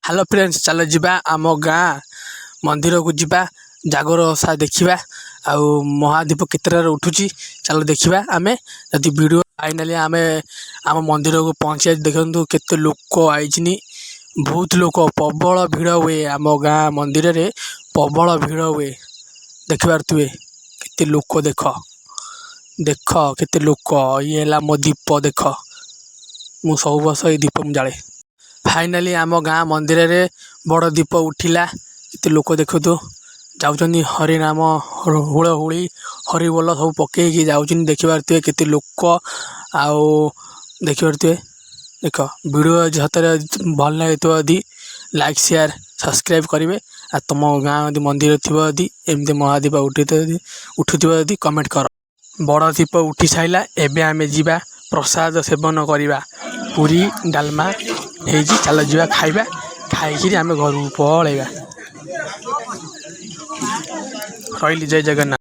Hello friends, ଚାଲ ଯିବା ଆମ ଗାଁ ମନ୍ଦିରକୁ ଯିବା, ଜାଗର ଓଷା ଦେଖିବା ଆଉ ମହାଦୀପ କେତେଟାରେ ଉଠୁଛି ଚାଲ ଦେଖିବା ଆମେ। ଯଦି ଭିଡ଼ିଓ ଫାଇନାଲି ଆମେ ଆମ ମନ୍ଦିରକୁ ପହଞ୍ଚି, ଦେଖନ୍ତୁ କେତେ ଲୋକ ଆଇଛିନି, ବହୁତ ଲୋକ, ପ୍ରବଳ ଭିଡ଼ ହୁଏ ଆମ ଗାଁ ମନ୍ଦିରରେ, ପ୍ରବଳ ଭିଡ଼ ହୁଏ। ଦେଖିପାରୁଥିବେ କେତେ ଲୋକ, ଦେଖ ଦେଖ କେତେ ଲୋକ। ଇଏ ହେଲା ମୋ ଦୀପ, ଦେଖ, ମୁଁ ସବୁ ବର୍ଷ ଏଇ ଦୀପ ମୁଁ ଜାଳେ। ଫାଇନାଲି ଆମ ଗାଁ ମନ୍ଦିରରେ ବଡ଼ ଦୀପ ଉଠିଲା। କେତେ ଲୋକ ଦେଖନ୍ତୁ ଯାଉଛନ୍ତି, ହରିନାମ, ହୁଳହୁଳି, ହରିବୋଲ ସବୁ ପକେଇକି ଯାଉଛନ୍ତି। ଦେଖିପାରୁଥିବେ କେତେ ଲୋକ ଆଉ ଦେଖିପାରୁଥିବେ। ଦେଖ, ଭିଡ଼ିଓ ସତରେ ଭଲ ଲାଗିଥିବ ଯଦି ଲାଇକ୍, ସେୟାର, ସବସ୍କ୍ରାଇବ୍ କରିବେ। ଆଉ ତୁମ ଗାଁ ଯଦି ମନ୍ଦିର ଥିବ, ଯଦି ଏମିତି ମହାଦୀପ ଉଠିଥିବ ଯଦି ଉଠୁଥିବ ଯଦି କମେଣ୍ଟ କର। ବଡ଼ ଦୀପ ଉଠି ସାରିଲା, ଏବେ ଆମେ ଯିବା ପ୍ରସାଦ ସେବନ କରିବା। ପୁରୀ ଡାଲମା ହେଇଛି, ଚାଲ ଯିବା ଖାଇବା, ଖାଇକିରି ଆମେ ଘରକୁ ପଳେଇବା। ରହିଲି, ଜୟ ଜଗନ୍ନାଥ।